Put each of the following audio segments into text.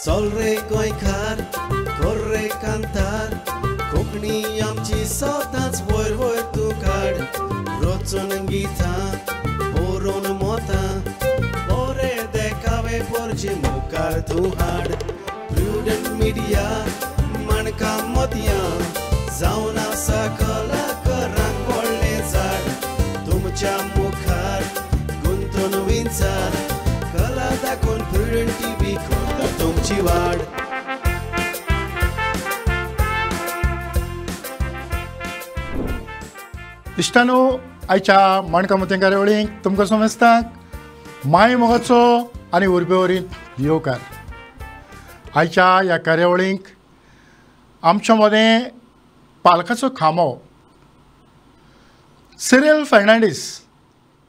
चल रे गोंयकार कर रे कांतार कोंकणी आमची सदांच वयर वयर तूं काड रचून गितां बरोवन मोतां बरे देखावे पोरचे मुखार तूं हाड प्रुडंट मिडिया माणका मोतयां जावन आसा कलाकारांक व्हडलें झाड तुमच्या मुखार गुंतून विंचार कला दाखोवन प्रुडंट टीव्ही करता तुमची वाड. इश्टानो आयच्या माणका मोतयां कार्यावळीक तुमकां समजताक माय मोगाचो आनी उर्बेवरीत येवकार. आयच्या ह्या कार्यावळीक आमच्या मदें पालकाचो खांबो सिरियल फर्नांडीस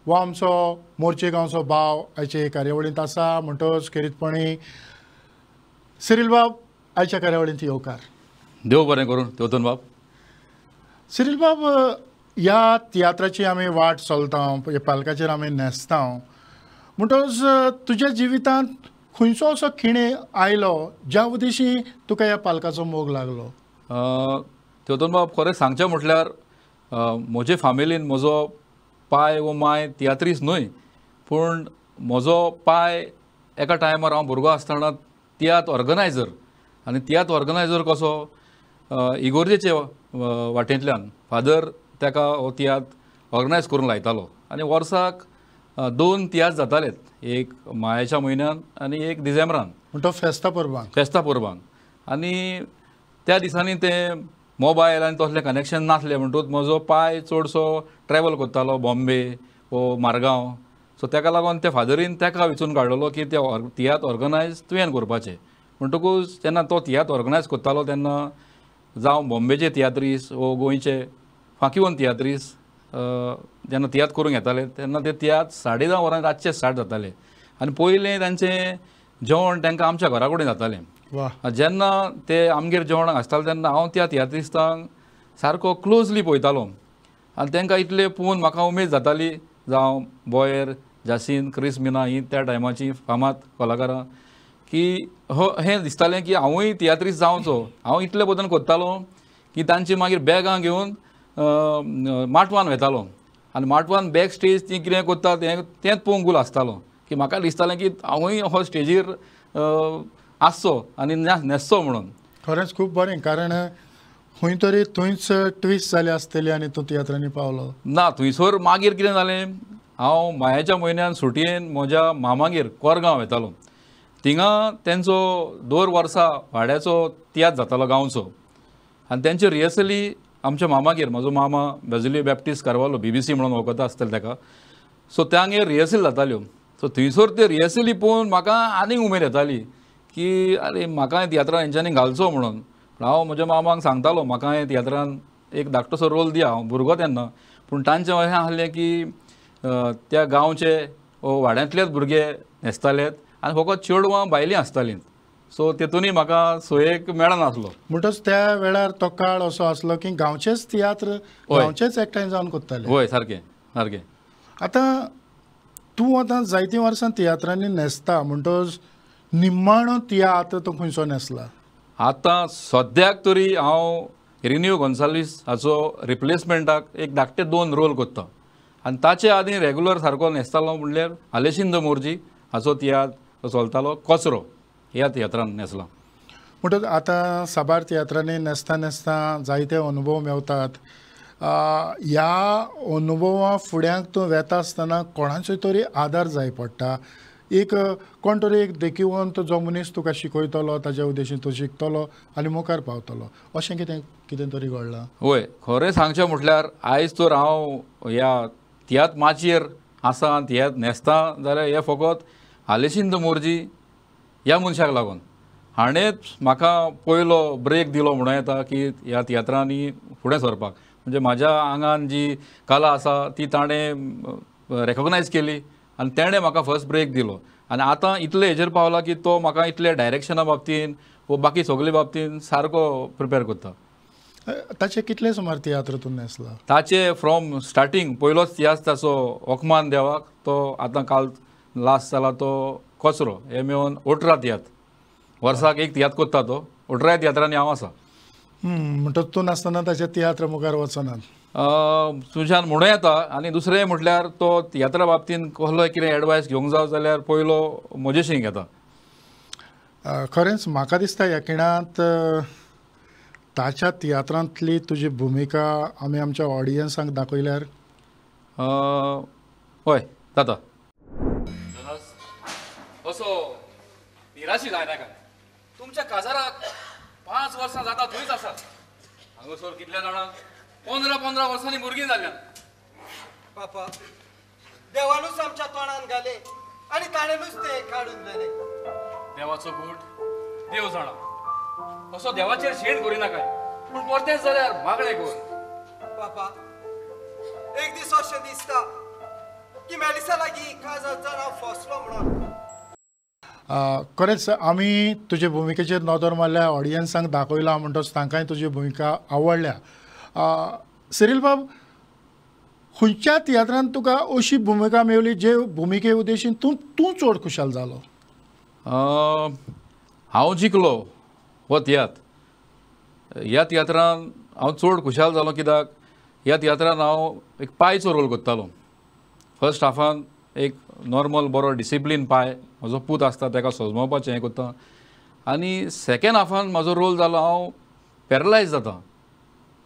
हो आमचो मोर्चे गांवचो भाव आयचे कार्यावळींत आसा. म्हणटकच खेरीतपणी सिरियल बाब आयच्या कार्यावळींत येवकार. देव बरें करूं तेवतन बाब. सिरियल बाब, ह्या तियात्राची आमी वाट चलता, ह्या पालकाचेर आमी न्हेसता, म्हणटकच तुज्या जिवितांत खंयचो असो खीण आयलो ज्या उद्देशी तुका ह्या पालकाचो मोग लागलो? तेवतन बाब, खरें सांगचें म्हटल्यार म्हजे फामिलीन म्हजो पाय वो माय तियात्रीस न्हय, पूण म्हजो पाय एका टायमार हांव भुरगो आसतना तियात्र ऑर्गनायजर, आनी तियात्र ऑर्गनायजर कसो इगोर्जेचे वाटेंतल्यान फादर ताका हो तियात्र ऑर्गनायज करूंक लायतालो आनी वर्साक 2 तियात्र जातालेत, एक मायाच्या म्हयन्यान आनी एक डिसेंबरान, म्हणटो फेस्ता परबांक. फेस्ता परबांक. आनी त्या दिसांनी तें मोबायल आनी तसलें कनेक्शन नासलें म्हणटकूच म्हजो पाय चडसो ट्रॅवल करतालो बॉम्बे वो मारगांव. सो ताका लागून त्या फादरीन ताका विचून काडलेलो की ते तियात्र ऑर्गनायज तुवें करपाचें. म्हणटकूच जेन्ना तो तियात्र ऑर्गनायज करतालो तेन्ना जावं बॉम्बेचे तियात्रीस वो गोंयचे फांकिवन तियात्रीस जेन्ना तियात्र करूंक येताले तेन्ना ते तियात्र 10:30 वरां रातचे स्टार्ट जाताले आनी पयलें तांचें जेवण तांकां आमच्या घरा कडेन जातालें. जेन्ना ते आमगेर जेवणाक आसताले तेन्ना हांव त्या तियात्रिस्तांक सारको क्लोजली पळयतालो आनी तांकां इतलें पळोवन म्हाका उमेद जाताली. जावं बोयर, जासीन, क्रिस मिना ही त्या टायमाची फामाद कलाकारां की हो हें दिसतालें की हांवूय तियात्रिस्त जावचो. हांव इतले बदन करतालो की तांची मागीर बॅगां घेवन माटवान वेतालो आनी माटवान बॅक स्टेज ती कितें करता तें तेंच पळोवंक गुल आसतालो की म्हाका दिसतालें की हांवूय हो स्टेजीर आसचो आनी न्हेसचो म्हणून. खरेंच खूब बरें, कारण खंय तरी थंयच ट्विस्ट जाली आसतली आनी तूं तियात्रांनी पावलो. ना, थंयसर मागीर कितें जालें, हांव मायाच्या म्हयन्यान सुटयेन म्हज्या मामागेर कोरगांव वेतालो. थिंगा तेंचो दर वर्सा वाड्याचो तियात्र जातालो गांवचो आनी तेंच्यो रिहर्सली आमच्या मामागेर, म्हजो मामा बेजुली बॅप्टिस्ट कार्वालो BBC म्हणून वळखता आसतलें ताका, सो तांगेर रिहर्सल जाताल्यो. सो थंयसर त्यो रिहर्सली पळोवन म्हाका आनीक उमेद येताली की अरे म्हाका तियात्रान हेंच्यांनी घालचो म्हणून. हांव म्हज्या मामाक सांगतालो म्हाका हे तियात्रान एक धाकटोसो रोल दिया, हांव भुरगो तेन्ना. पूण तांचें अशें आसलें की त्या गांवचे वाड्यांतलेच भुरगे न्हेसताले आनी फकत चेडवां बायलीं आसतालीं. सो तेतूनय म्हाका सोयेक मेळनासलो. म्हणटच त्या वेळार तो काळ असो आसलो की गांवचेच तियात्र गांवचेच एकठांय जावन करताले. हय, सारकें सारकें. आतां तूं आतां जायतीं वर्सां तियात्रांनी न्हेसता, म्हणटच निमाणो तियात्र तूं खंयचो न्हेसला? आतां सद्याक तरी हांव रिन्यू गोन्साल्वीस हाचो रिप्लेसमेंटाक एक धाकटे 2 रोल करता आनी ताचे आदीं रेगुलर सारको न्हेसतालो म्हणल्यार आलेशिंद मोर्जी हाचो तियात्र चलतालो, कचरो ह्या तियात्रान न्हेसला. म्हणटकच आतां साबार तियात्रांनी न्हेसता न्हेसता जायते अनुभव मेवतात. ह्या अनुभवा फुड्यांक तूं वेता आसतना कोणाचो तरी आदार जाय पडटा, एक कोण तरी एक देखिवंत जो मनीस तुका शिकयतलो, ताज्या उद्देशीन तूं शिकतलो आनी मुखार पावतलो, अशें कितें कितें तरी घडलां? हय, खरें सांगचें म्हटल्यार आयज तर हांव ह्या तियात्र माचयेर आसा, तियात्र न्हेसता जाल्यार हें फकत आलेशिंद मोर्जी ह्या मनशाक लागून. हाणेंच म्हाका पयलो ब्रेक दिलो म्हणूं येता की ह्या तियात्रांनी फुडें सरपाक. म्हणजे म्हाज्या आंगान जी कला आसा ती ताणें रेकोगनायज केली आनी तेणें म्हाका फर्स्ट ब्रेक दिलो. आनी आतां इतले हेजेर पावला की तो म्हाका इतले डायरेक्शना बाबतीन वो बाकी सगळे बाबतीन सारको प्रिपेर करता. ताचे कितले सुमार तियात्र तूं न्हेसला? ताचे फ्रॉम स्टार्टींग पयलोच तियात्र ताचो ओकमान देवाक, तो आतां काल लास्ट जाला तो कचरो, हे मेळून 18 तियात्र. वर्साक एक तियात्र करता तो 18 तियात्रांनी हांव आसा. म्हणटच तूं नासतना ताचे तियात्र मुखार वचनात तुज्यान म्हणूं येता. आनी दुसरें म्हटल्यार तो तियात्रा बाबतीन कसलो कितें एडवायस घेवंक जाय जाल्यार पयलो म्हजेशी घेता. खरेंच म्हाका दिसता ह्या खिणांत ताच्या तियात्रांतली तुजी भुमिका आमी आमच्या ऑडियन्सांक दाखयल्यार हय जाता. असो निराशी जायनाका. तुमच्या काजाराक 5 वर्सां जाता थंयच आसात. हांगासर कितल्या जाणांक 15-15 वर्सांनी भुरगीं जाल्यात. पापा देवानूच आमच्या तोंडान घाले आनी ताणेनूच ते काडून दिले. देवाचो गूट देव जाणा. असो देवाचेर शेण करिनाकाय, पूण परतेंच जाल्यार मागणें कर. पापा एक दीस अशें दिसता की मेलिसा लागीं काजार जावन हांव फसलो म्हणून. खरेंच आमी तुजे भुमिकेचेर नदर मारल्या, ऑडियन्सांक दाखयला म्हणटच तांकांय तुजी भुमिका आवडल्या. सिरील बाब, खंयच्या तियात्रांत तुका अशी भुमिका मेवली जे भुमिके उद्देशीन तूं तूं चड खुशाल जालो? हांव जिखलो हो तियात्र. ह्या तियात्रान हांव चड खुशाल जालो कित्याक ह्या तियात्रान हांव एक पायचो रोल करतालो. फर्स्ट हाफान एक नॉर्मल बरो डिसिप्लीन पाय म्हजो पूत आसता ताका सजमोवपाचें हें करता आनी सेकेंड हाफान म्हजो रोल जालो हांव पॅरलायज जाता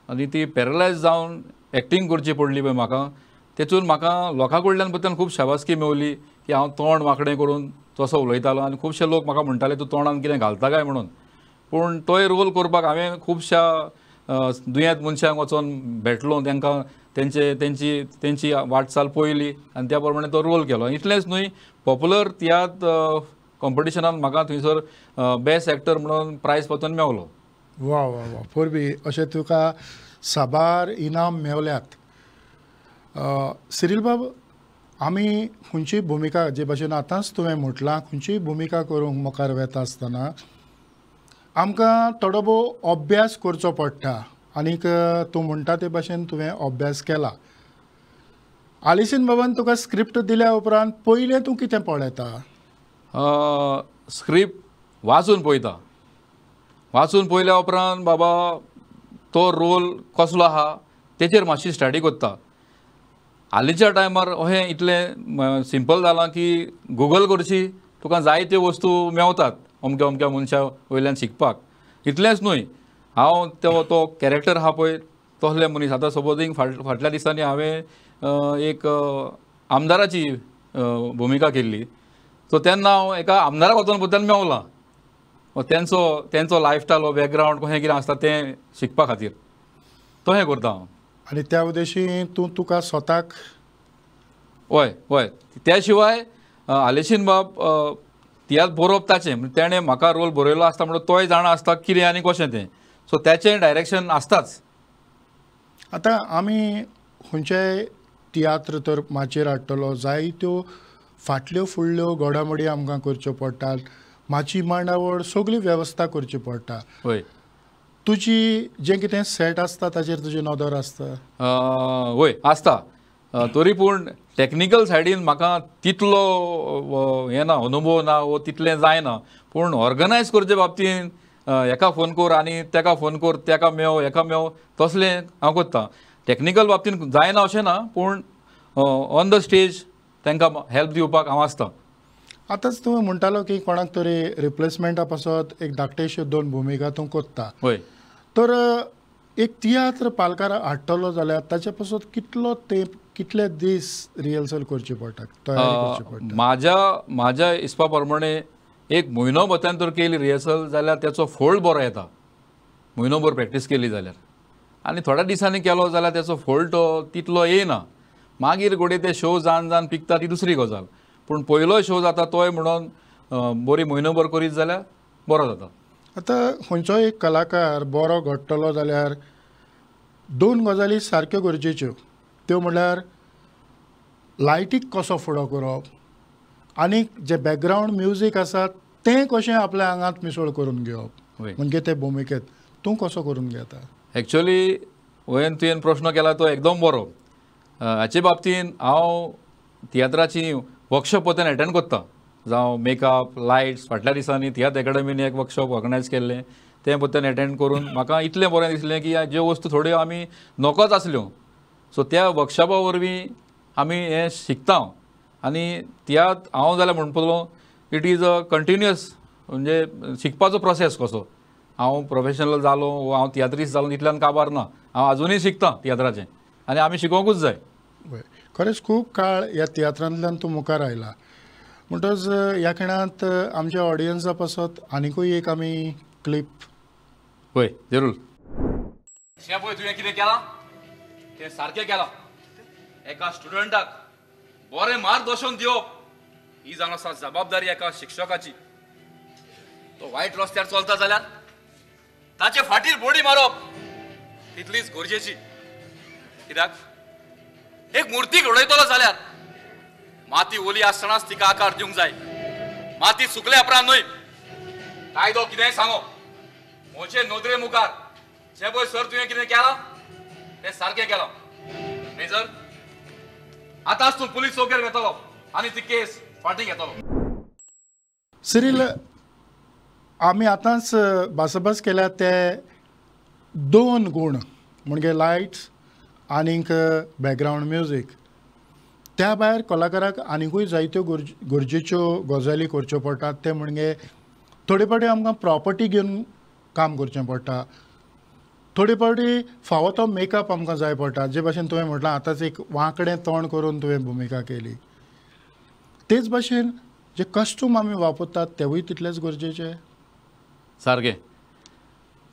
आनी ती पॅरलायज जावन एक्टींग करची पडली पळय म्हाका. तेतून म्हाका लोकां कडल्यान पत्यान खूब शाबासकी मेवली की हांव तोंड वांकडें करून तसो उलयतालो आनी खुबशे लोक म्हाका म्हणटाले तूं तोंडान कितें घालता काय म्हणून. पूण तोय रोल करपाक हांवें खुबश्या दुयेंत मनशांक वचोन भेटलो, तांकां तेंचे तेंची तेंची वाटचाल पळयली आनी त्या प्रमाणे तो रोल केलो. इतलेंच न्हय, पॉप्युलर तियात्र कॉम्पिटिशनान म्हाका थंयसर बेस्ट एक्टर म्हणून प्रायज पत्तन मेवलो. वा वा वा पोरबी, अशें तुका साबार इनाम मेवल्यात. सिरील बाब, आमी खंयची भुमिका जे भाशेन आतांच तुवें म्हटलां खंयचीय भुमिका करूंक मुखार वेता आसतना आमकां थोडो भोव अभ्यास करचो पडटा आनीक तूं म्हणटा ते भाशेन तुवें अभ्यास केला. आलिसीन बाबान तुका स्क्रिप्ट दिल्या उपरांत पयलें तूं कितें पळयता? स्क्रिप्ट वाचून पळयता. वाचून पळयल्या उपरांत बाबा तो रोल कसलो आहा तेचेर मातशी स्टडी करता. हालींच्या टायमार अहें इतलें सिंपल जालां की गुगल करची तुका जायत्यो वस्तू मेवतात अमक्या अमक्या मनशा वयल्यान शिकपाक. इतलेंच न्हय, हांव तो तो कॅरेक्टर आहा पळय तसले मनीस. आतां सपोजींग फाटल्या दिसांनी हांवें एक आमदाराची भुमिका केल्ली, सो तेन्ना हांव एका आमदाराक वचोन पत्यान मेवलां तेंचो तेंचो लायफस्टायल हो बॅकग्रावंड कशें कितें आसता तें शिकपा खातीर तशें करता हांव. आनी त्या उद्देशी तूं तुका स्वताक? हय हय, त्या शिवाय आलेशीन बाब तियात्र बरोवप ताचें, तेणें म्हाका रोल बरयलो आसता म्हणून तोय जाणा आसता कितें आनी कशें तें, सो तेचें डायरेक्शन आसताच. आतां आमी खंयच्याय तियात्र तर माचयेर हाडटलो जायत्यो फाटल्यो फुडल्यो घडामोडी आमकां करच्यो पडटात, माची मांडावळ सगळी वेवस्था करची पडटा. हय, तुजी जें कितें सेट आसता ताचेर तुजी नदर आसता? हय आसता, तरी पूण टॅक्निकल सायडीन म्हाका तितलो हें ना, अनुभव ना वो तितलें जायना. पूण ऑर्गनायज करचे बाबतीन हेका फोन कर आनी तेका फोन कर, तेका मेव हेका मेव तसलें हांव करता. टॅक्निकल बाबतीन जायना अशें ना, पूण ऑन the stage तांकां हेल्प दिवपाक हांव आसता. आतांच तुवें म्हणटालो की कोणाक तरी रिप्लेसमेंटा पासत एक धाकटेश्यो 2 भुमिका तूं करता. हय, तर एक तियात्र पालकार हाडटलो जाल्यार ताचे पासत कितलो तेंप कितले दीस रिहर्सल करची पडटा, तयारी करची पडटा? म्हाज्या म्हाज्या हिसपा प्रमाणे एक म्हयनो भत्यान तर केली रिहर्सल जाल्यार तेचो फोल्ड बरो येता. म्हयनोभर प्रॅक्टीस केली जाल्यार, आनी थोड्या दिसांनी केलो जाल्यार तेचो फोल्ड तो तितलो येयना. मागीर घडये ते शो जान जान पिकता ती दुसरी गजाल, पूण पयलो शो जाता तोय म्हणून बरी म्हयनोभर करीत जाल्यार बरो जाता. आतां खंयचोय एक कलाकार बरो घडटलो जाल्यार 2 गजाली सारक्यो गरजेच्यो, त्यो म्हणल्यार लायटीक कसो फुडो करप आनी जे बॅकग्रावंड म्युजीक आसा तें कशें आपल्या आंगांत मिसळ करून घेवप, म्हणजे ते भुमिकेंत तूं कसो करून घेता? एक्चुअली वयन तुवें प्रश्न केला तो एकदम बरो. हाचे बाबतीन हांव तियात्राची वर्कशॉप पत्यान एटेंड करता. जावं मेकअप, लायट्स. फाटल्या दिसांनी तियात्र एकाडमीन एक वर्कशॉप ऑर्गनायज केल्लें, तें पत्त्यान एटेंड करून म्हाका इतलें बरें दिसलें की ज्यो वस्तू थोड्यो आमी नकोच आसल्यो, सो त्या वर्कशॉपा वरवीं आमी हें शिकता. आनी तियात्र हांव जाल्यार म्हणटलो it is a continuous, म्हणजे शिकपाचो प्रोसेस कसो. हांव प्रोफेशनल जालो वो हांव तियात्रिस्ट जालो इतल्यान काबार ना, हांव आजुनूय शिकतां तियात्राचें आनी आमी शिकोवंकूच जाय. खरेंच खूब काळ ह्या तियात्रांतल्यान तूं मुखार आयला, म्हणटच ह्या खिणांत आमच्या ऑडियन्सा पासत आनिकूय एक आमी क्लिप. वय जरूर. शें पळय तुवें कितें केलां तें सारकें केलां. एका स्टुडंटाक बरें मार्गदर्शन दिवप ही जावन आसा जबाबदारी एका शिक्षकाची. तो वायट रस्त्यार चलता जाल्यार ताचे फाटीर बोडी मारप तितलीच गरजेची. कित्याक एक मुर्ती घडयतलो जाल्यार माती ओली आसतनाच तिका आकार दिवंक जाय, माती सुकल्या उपरांत न्हय. कायदो कितेंय सांगो, म्हजे नदरे मुखार जे पळय सर तुवें कितें केलां तें सारकें केलां. मेजर आतांच तूं पुलीस चौकेर वेतलो आनी ती केस फाटीं घेतलो. सिरील, आमी आतांच भासाभास केल्या ते दोन गूण म्हणजे लायट्स आनीक बॅकग्रावंड म्युजीक. त्या भायर कलाकाराक आनिकूय जायत्यो गरजेच्यो गजाली करच्यो पडटात. ते म्हणजे थोडे फावटी आमकां प्रॉपर्टी घेवन काम करचें पडटा, थोडे फावटी फावो तो मेकअप आमकां जाय पडटा. जे भाशेन तुवें म्हटलां आतांच एक वांकडें तोंड करून तुवें भुमिका केली, तेच भाशेन जे कॉस्ट्यूम आमी वापरतात तेवूय तितलेच गरजेचे. सारकें.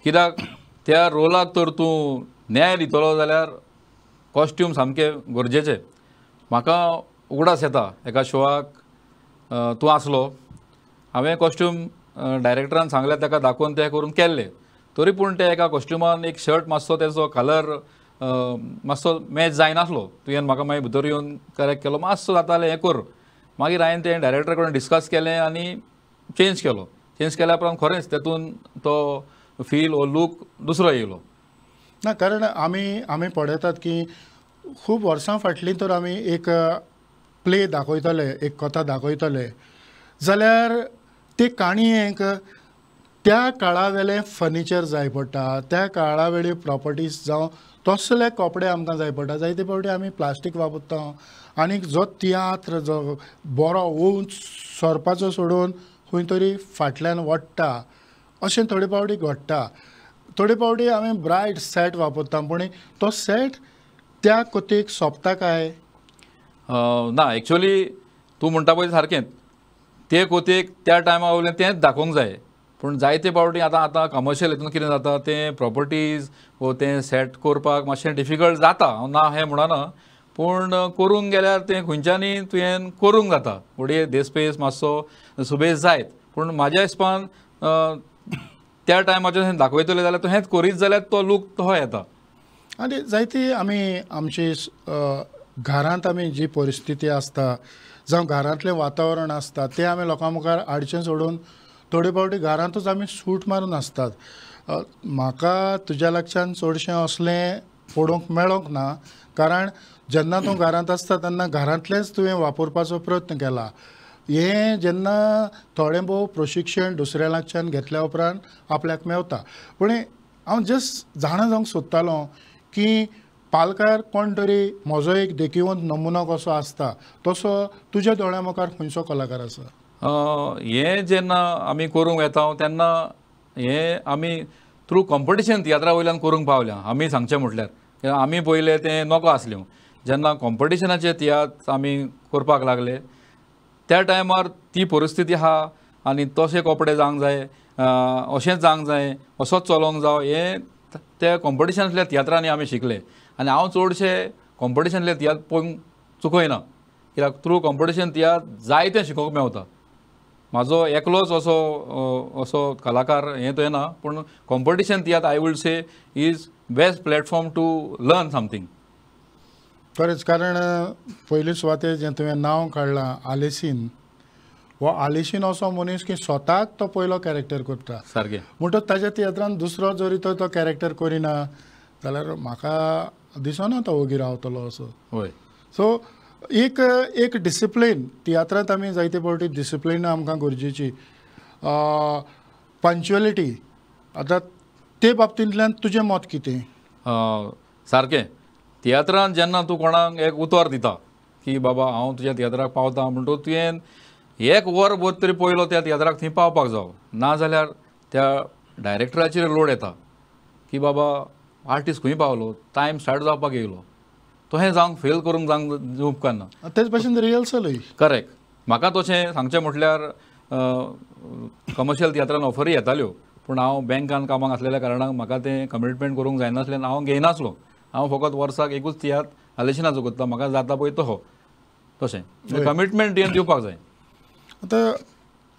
कित्याक त्या रोलाक तर तूं न्याय दितलो जाल्यार कॉस्ट्यूम सामकें गरजेचें. म्हाका उगडास येता एका शोआक तूं आसलो, हांवें कॉस्ट्यूम डायरेक्टरान सांगलें ताका दाखोवन तें करून केल्लें, तरी पूण ते एका कॉस्ट्युमान एक शर्ट मातसो तेजो कलर मातसो मॅच जायनासलो. तुवें म्हाका मागीर भितर येवन करेक्ट केलो, मातसो जातालें हें कर. मागीर हांवें तें डायरेक्टरा कडेन डिस्कस केलें आनी चेंज केलो. चेंज केल्या उपरांत खरेंच तेतून तो फील वो लूक दुसरो येयलो. ना, कारण आमी आमी पळयतात की खूब वर्सां फाटलीं तर आमी एक प्ले दाखयतले, एक कथा दाखयतले जाल्यार ते काणयेक त्या काळा वेलें फर्निचर जाय पडटा, त्या काळा वेली प्रॉपर्टीज जावं तसले कपडे आमकां जाय पडटा. जायते फावटी आमी प्लास्टीक वापरता आनीक जो तियात्र जो बरो उंच सरपाचो सोडून खंय तरी फाटल्यान वडटा, अशें थोडे फावटी घडटा. थोडे फावटी आमी ब्रायट सेट वापरता, पूण तो सेट त्या कथेक सोंपता काय ना. एक्चुअली तूं म्हणटा पळय सारकें, ते कोतेक त्या टायमा वयल्यान तेंच दाखोवंक जाय. पूण जायते फावटी आतां आतां कमर्शियल हितून कितें जाता, तें प्रॉपर्टीज वो तें सेट करपाक मातशें डिफिकल्ट जाता. हांव ना हें म्हणना, पूण करूंक गेल्यार तें खंयच्यानी तुवें करूंक जाता. घडये देसपेस मातसो सुबेज जायत, पूण म्हाज्या हिसपान त्या टायमाचेर दाखयतलें जाल्यार तूं हेंच करीत जाल्यार तो लूक तो येता. आनी जायती आमी आमची घरांत आमी जी परिस्थिती आसता जावं घरांतलें वातावरण आसता तें आमी लोकां मुखार हाडचें सोडून थोडे फावटी घरांतूच आमी सूट मारून आसतात. म्हाका तुज्या लागच्यान चडशें असलें पळोवंक मेळोंक ना, कारण जेन्ना तूं घरांत आसता तेन्ना घरांतलेंच तुवें वापरपाचो प्रयत्न केला. हें जेन्ना थोडें भोव प्रशिक्षण दुसऱ्या लागच्यान घेतल्या उपरांत आपल्याक मेवता. पूण हांव जस्ट जाणा जावंक सोदतालो की पालकार कोण तरी म्हजो एक देखिवंत नमुनो कसो आसता तसो तुज्या दोळ्या मुखार खंयचो कलाकार आसा? हें जेन्ना आमी करूंक वेता तेन्ना हें आमी थ्रू कॉम्पिटिशन तियात्रा वयल्यान करूंक पावल्या. आमी सांगचें म्हटल्यार आमी पयलें तें नको आसल्यो. जेन्ना कॉम्पिटिशनाचे तियात्र आमी करपाक लागले त्या टायमार ती परिस्थिती आहा आनी तशे कपडे जावंक जाय, अशेंच जावंक जाय, असोच चलोवंक जावं, हें त्या कॉम्पिटिशनांतल्या तियात्रांनी आमी शिकले. आनी हांव चडशे कॉम्पिटिशनांतले तियात्र पळोवंक चुकयना, कित्याक थ्रू कॉम्पिटिशन तियात्र जायतें शिकोवंक मेवता. म्हाजो एकलोच असो असो कलाकार हें थंय ना, पूण competition tiatr I would say is best platform to learn something. खरेंच, कारण पयले सुवातेर जें तुवें नांव काडलां आलेसीन, हो आलेसीन असो मनीस की स्वताक तो पयलो कॅरेक्टर करता सारकें. म्हणटच ताज्या तियात्रान दुसरो जरी तो तो कॅरेक्टर करिना जाल्यार म्हाका दिसना तो ओगी रावतलो असो. हय. सो एक एक डिसिप्लीन तियात्रांत आमी जायते फावटी डिसिप्लीन आमकां गरजेची, पंक्च्युअलिटी. आतां ते बाबतींतल्यान तुजें मत कितें? सारकें, तियात्रान जेन्ना तूं कोणाक एक उतर दिता की बाबा हांव तुज्या तियात्राक पावता म्हणटकूच तुवें एक वर भर तरी पयलो त्या तियात्राक थंय पावपाक जावो, नाजाल्यार त्या डायरेक्टराचेर लोड येता की बाबा आर्टिस्ट खंय पावलो, टायम स्टार्ट जावपाक येयलो, तशें जावंक फेल करूंक जावंक उपकारना. तेच भाशेन रिहर्सलूय. करेक्ट. म्हाका तशें सांगचें म्हटल्यार कमर्शियल तियात्रान ऑफरी येताल्यो, पूण हांव बँकान कामाक आसलेल्या कारणान म्हाका तें कमिटमेंट करूंक जायनासलें आनी हांव घेयनासलो. हांव फकत वर्साक एकूच तियात्र आलेशिनाचो करता, म्हाका जाता पळय तो तशें कमिटमेंट तुवें दिवपाक जाय. आतां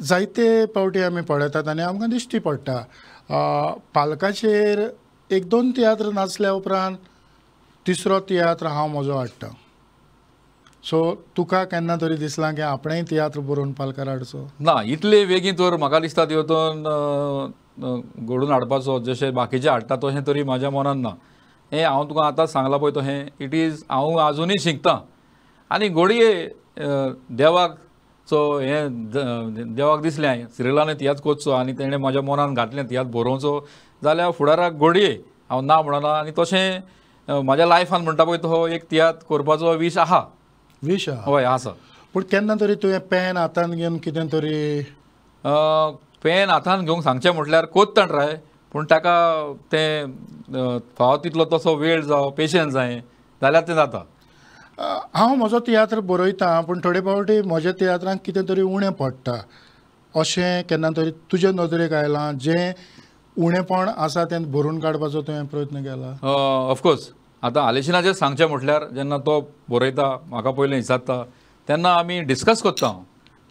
जायते पावटी आमी पळयतात आनी आमकां दिश्टी पडटा पालकाचेर एक दोन तियात्र नाचल्या उपरांत तिसरो तियात्र हांव म्हजो हाडटा. सो तुका केन्ना तरी दिसलां की आपणेंय तियात्र बरोवन पालकार हाडचो? ना, इतले वेगीं तर म्हाका दिसता तितून घडून हाडपाचो जशें बाकीचे हाडटा तशें तरी म्हाज्या मनान ना. हें हांव तुका आतांच सांगलां पळय तशें it is हांव आजुनूय शिकतां आनी घडये देवाक सो हें देवाक दिसलें सिरिलान तियात्र करचो आनी तेणें म्हाज्या मनान घातलें तियात्र बरोवचो जाल्यार फुडाराक घडये हांव ना म्हणना. आनी तशें म्हाज्या लायफान म्हणटा पळय तो एक तियात्र करपाचो वीश आहा. वीश आहा? हय आसा. पूण केन्ना तरी तुवें पेन हातान घेवन कितें तरी? पेन हातान घेवंक सांगचें म्हटल्यार कोत्ता ट्राय, पूण ताका तें फावो तितलो तसो वेळ जावं पेशन्स जाय जाल्यार तें जाता. हांव म्हजो तियात्र बरयता पूण थोडे फावटी म्हज्या तियात्रांक कितें तरी उणें पडटा अशें केन्ना तरी तुजे नदरेक आयलां, जें उणेपण आसा तें भरून काडपाचो तुवें प्रयत्न केला? ऑफकोर्स. आतां आलेशिनाचेर सांगचें म्हटल्यार जेन्ना तो बरयता म्हाका पयलें विचारता तेन्ना आमी डिस्कस करता. हांव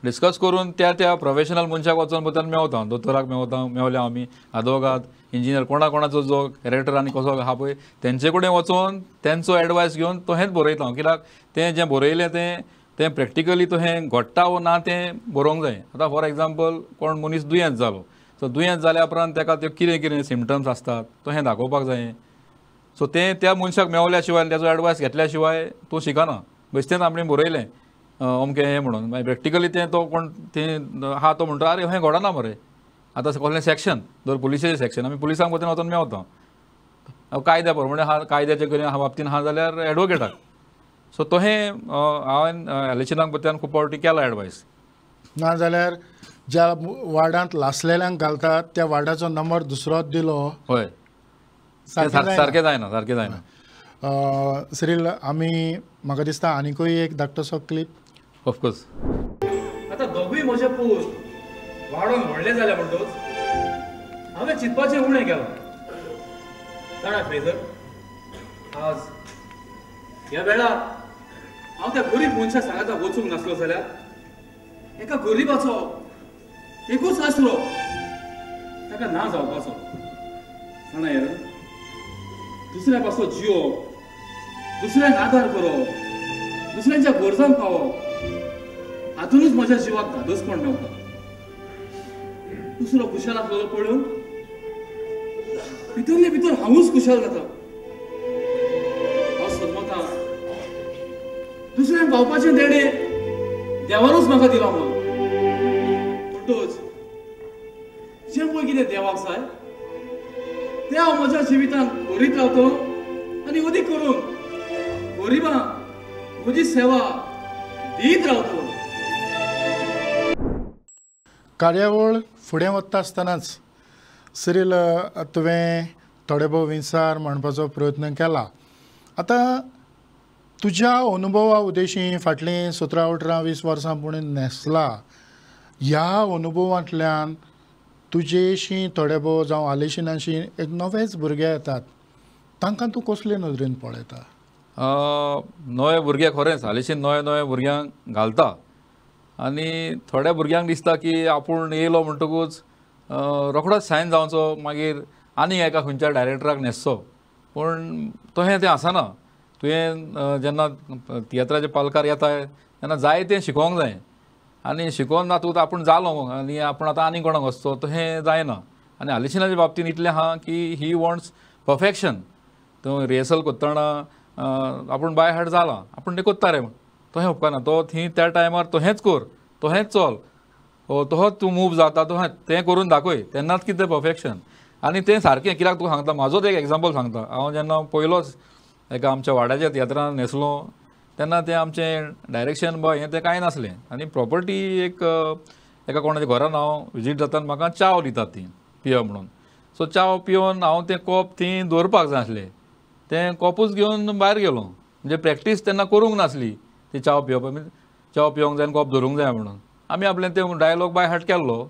डिस्कस करून त्या त्या प्रोफेशनल मनशाक वचोन पळय मेवता, दोतोराक मेवता, मेवल्या आमी आदवोगाद, इंजिनियर, कोणा कोणाचो जो कॅरेक्टर आनी कसो आहा पळय तेंचे कडेन वचोन तेंचो एडवायस घेवन तशेंच बरयता हांव. कित्याक तें जें बरयलें तें तें प्रॅक्टिकली तशें घडटा वो ना तें बरोवंक जाय. आतां फॉर एग्जाम्पल कोण मनीस दुयेंत जालो, सो दुयेंत जाल्या उपरांत ताका त्यो कितें कितें सिमटम्स आसतात तशें दाखोवपाक जाय. सो तें त्या मनशाक मेवल्या शिवाय ताचो एडवायस घेतल्या शिवाय तूं शिकना. बेश्टेंच आपणें बरयलें अमकें हें म्हणून मागीर प्रॅक्टिकली तें तो कोण तें आहा तो म्हणटा अरे हें घडना मरे. आतां कसलें सेक्शन जर पुलिसेचें सेक्शन आमी पुलिसांक वचून वचून मेवता, कायद्या प्रमाणे आहा, कायद्याचे कडेन आहा बाबतीन आहा जाल्यार एडवोकेटाक. सो तशें हांवें आलेशिनाक पत्यान खूब फावटी केला एडवायस. ना जाल्यार ज्या वार्डांत लासलेल्यांक घालतात त्या वार्डाचो नंबर दुसरोच दिलो. हय, सारकें जायना, सारकें जायना. सिरील, आमी म्हाका दिसता आनीकूय एक धाकटोसो क्लिप. ऑफकोर्स. आतां दोगूय म्हजे पूत वाडोवन व्हडले जाले म्हणटकच हांवें चिंतपाचें उणें केलां. जाणा फ्रेजर, आज ह्या वेळार हांव त्या गरीब मनशा सांगाता वचूंक नासलो जाल्यार एका गरिबाचो एकूच आसरो ताका ना जावपाचो. जाणा एरन, दुसऱ्या पासो जियोवप, दुसऱ्यांक आदार करप, दुसऱ्यांच्या गरजांक पावप हातूनच म्हज्या जिवाक धादोसपण मेवता. दुसरो खुशाल आसलेलो पळोवन भितरले भितर हांवूच खुशाल जाता. हांव समजता दुसऱ्यांक पावपाचें देणें देवानूच म्हाका दिलां म्हणून. म्हणटकच जें पळय कितें देवाक जाय तें हांव म्हज्या जिवितांत करीत रावतलो आनी अदीक करून गरिबांक म्हजी सेवा दीत रावतलो. कार्यावळ फुडें वता आसतनाच सिरील तुवें थोडे भोव विंसार म्हणपाचो प्रयत्न केला. आतां तुज्या अनुभवा उद्देशी फाटलीं 17, 18, 20 वर्सां पूण न्हेसला, ह्या अनुभवांतल्यान तुजेशी थोडे भोव जावं आलेशिनाशी एक नवेच भुरगे येतात तांकां तूं कसले नदरेन पळयता? नवे भुरगे खरेंच आलेशीन नवे नवे भुरग्यांक घालता आनी थोड्या भुरग्यांक दिसता की आपूण येयलो म्हणटकूच रोखडोच सायन जावचो, मागीर आनी एका खंयच्या डायरेक्टराक न्हेसचो. पूण तशें तें आसना. तुवें जेन्ना तियात्राचे पालकार येताय तेन्ना जाय तें शिकोवंक जाय आनी शिकोवन ना तूं आपूण जालो आनी आपूण आतां आनी कोणाक वचचो तशें जायना. आनी आलेशिनाच्या बाबतीन इतलें आहा की he wants perfection. तूं रिहर्सल करतना आपूण बाय हार्ट जाला, आपूण तें कोत्ता रे म्हण. तशें उपकारना. तो थंय त्या टायमार तशेंच कर, तशेंच चल, तसोच तूं मूव जाता, तशें तें करून दाखय, तेन्नाच कितें परफेक्शन. आनी तें सारकें कित्याक तुका सांगता, म्हाजोच एक एग्जाम्पल सांगता. हांव जेन्ना पयलोच एका आमच्या वाड्याच्या तियात्रान न्हेसलो तेन्ना तें आमचें डायरेक्शन बा हें तें कांय नासलें आनी प्रॉपर्टी एक एका कोणाच्या घरान हांव विजीट जाता, म्हाका च्याव दितात ती पियो म्हणून. सो च्याव पिवन हांव तें कोप थंय दवरपाक जाय आसलें, तें कोपूच घेवन भायर गेलो. म्हणजे प्रॅक्टीस तेन्ना करूंक नासली ती च्याव पिवप, च्याव पिवंक जाय आनी कोप धरूंक जाय म्हणून. आमी आपलें तें डायलॉग बाय हार्ट केल्लो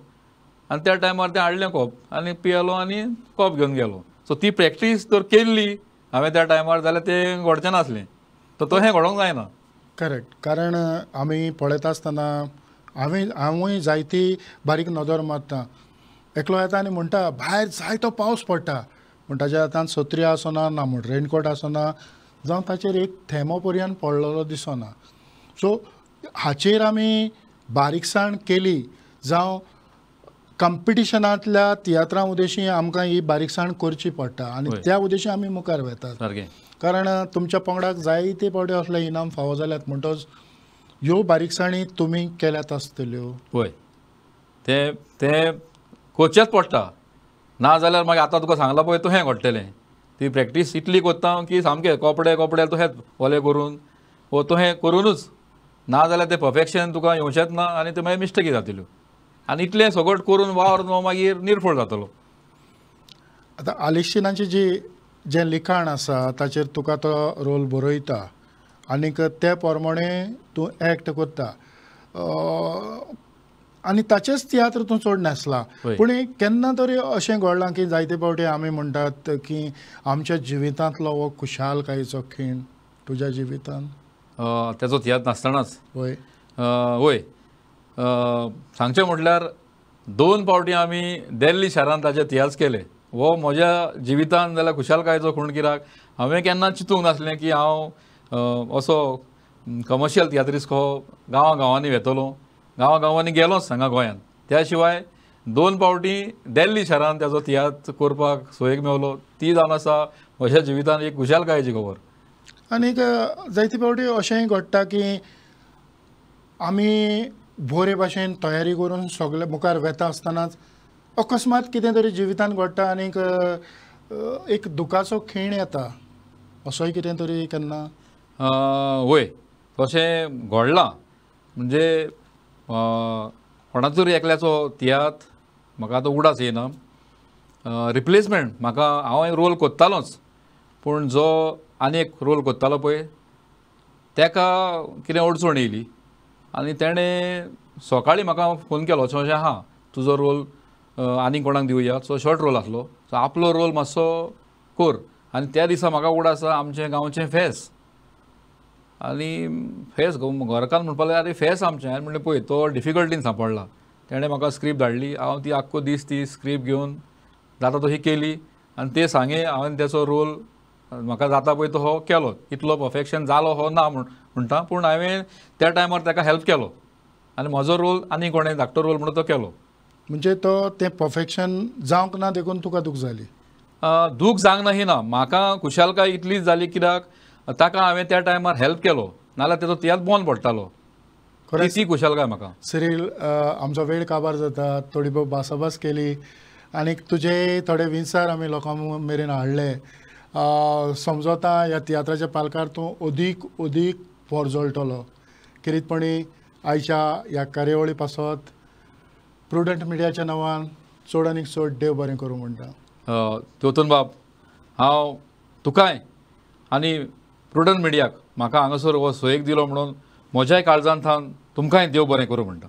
आनी त्या टायमार तें हाडलें कोप आनी पियेलो आनी कोप घेवन गेलो. सो ती प्रॅक्टीस जर केल्ली हांवें त्या टायमार जाल्यार तें घडचें नासलें. तर तशें घडोवंक जायना. करेक्ट. कारण आमी पळयता आसतना हांवूय जायती बारीक नदर मारता. एकलो येता आनी म्हणटा भायर जायतो पावस पडटा, पूण ताच्या हातान सत्री आसना ना म्हण रेनकोट आसना, जावं ताचेर एक थेंबो पर्यंत पडलेलो दिसना. सो हाचेर आमी बारीकसाण केली जावं कंपिटिशनांतल्या तियात्रां उद्देशी आमकां ही बारीकसाण करची पडटा आनी त्या उद्देशी आमी मुखार वेतात. सारकें. कारण तुमच्या पंगडाक जायते फावटी असले इनाम फावो जाल्यात, म्हणटच ह्यो बारीकसाणी तुमी केल्यात आसतल्यो. वय, तें तें करचेंच पडटा, ना जाल्यार मागीर आतां तुका सांगलां पळय तशें घडटलें. ती प्रॅक्टीस इतली करता की सामकें कपडे कपडे तशेंच ओले करून वो तशें करुनूच, ना जाल्यार तें परफेक्शन तुका येवचेंच ना आनी तें मागीर मिस्टेकी जातल्यो आनी इतलें सगळें करून वावर मागीर निर्फळ जातलो. आतां आलेक्सिनाची जी जें लिखाण आसा ताचेर तुका तो रोल बरयता आनीक ते प्रमाणे तूं एक्ट करता आनी ताचेच तियात्र तूं चड न्हेसला. पूण केन्ना तरी अशें घडलां की जायते फावटी आमी म्हणटात की आमच्या जिवितांतलो हो खुशालकायेचो खीण तुज्या जिवितान तेजो तियात्र नासतनाच? वय वय. सांगचें म्हटल्यार 2 फावटी आमी दिल्ली शारांत ताचे तियात्र केले. हो म्हज्या जिवितान जाल्यार खुशालकायेचो खूण, कित्याक हांवें केन्ना चिंतूंक नासलें की हांव असो कमर्शियल तियात्रिस्ट कसो गांवां गांवांनी वेतलो. गांवां गांवांनी गेलोच हांगा गोंयांत. त्या शिवाय 2 फावटी दिल्ली शारांत ताजो तियात्र करपाक सोयीक मेवलो, ती जावन आसा म्हज्या जिवितान एक खुशालकायेची खबर. आनीक जायते फावटी अशेंय घडटा की आमी बरे भाशेन तयारी करून सगळे मुखार वेता आसतनाच अकस्मात कितें तरी जिवितान घडटा आनीक एक दुखाचो खीण येता, असोय कितें तरी केन्ना? वय, तशें घडलां. म्हणजे कोणाचो तरी एकल्याचो तियात्र म्हाका आतां उगडास येना, रिप्लेसमेंट म्हाका हांव रोल कोत्तालोच, पूण जो आनी एक रोल कोत्तालो पळय तेका कितें अडचण येयली आनी तेणें सकाळीं म्हाका फोन केलो, अशें अशें आहा तुजो रोल आनी कोणाक दिवया. सो शॉर्ट रोल आसलो, सो आपलो रोल मातसो कर. आनी त्या दिसा म्हाका उगडास आसा आमचें गांवचें फेस, आनी फेस घरकान्न म्हणपाक लागले आरे फेस आमचें. हांवें म्हणलें पळय तो डिफिकल्टीन सांपडला. तेणें म्हाका स्क्रिप्ट धाडली, हांव ती आख्खो दीस ती स्क्रिप्ट घेवन जाता तशी केली आनी ते सांगे हांवें तेचो रोल म्हाका जाता पळय तो हो केलो. इतलो परफेक्शन जालो हो ना म्हणटा, पूण हांवें त्या टायमार ताका हेल्प केलो आनी म्हजो रोल आनी कोणें धाकटो रोल म्हणून तो केलो. म्हणजे तो तें परफेक्शन जावंक ना देखून तुका दूख जाली? दूख जावंक ना ही ना, म्हाका खुशालकाय इतलीच जाली कित्याक ताका हांवें त्या टायमार हेल्प केलो, नाल्यार तेजो तियात्र बंद पडटालो. ती खुशालकाय म्हाका. सिरील, आमचो वेळ काबार जाता, थोडी भोव भासाभास केली आनी तुजे थोडे विचार आमी लोकां मेरेन हाडले. समजता ह्या तियात्राच्या पालकार तूं अदीक अदीक पोरजळटलो. खेरीतपणी आयच्या ह्या कार्यावळी पासत प्रुडंट मिडियाच्या नांवान चड आनीक चड देव बरें करूं म्हणटा. चोतन बाब, हांव तुकाय आनी प्रुडंट मिडियाक म्हाका हांगासर हो सोयीक दिलो म्हणून म्हज्याय काळजान थावन तुमकांय देव बरें करूं म्हणटा.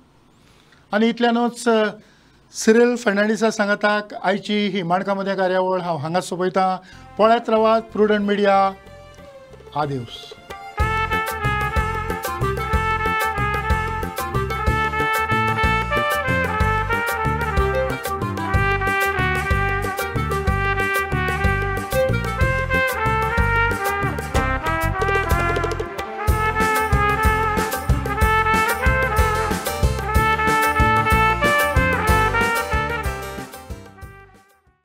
आनी इतल्यानूच सिरील फर्नांडीसा सांगाताक आयची ही माणकां मदें कार्यावळ हांव हांगाच सोंपयतां. पळयत रावात प्रुडंट मिडिया. आदेवस.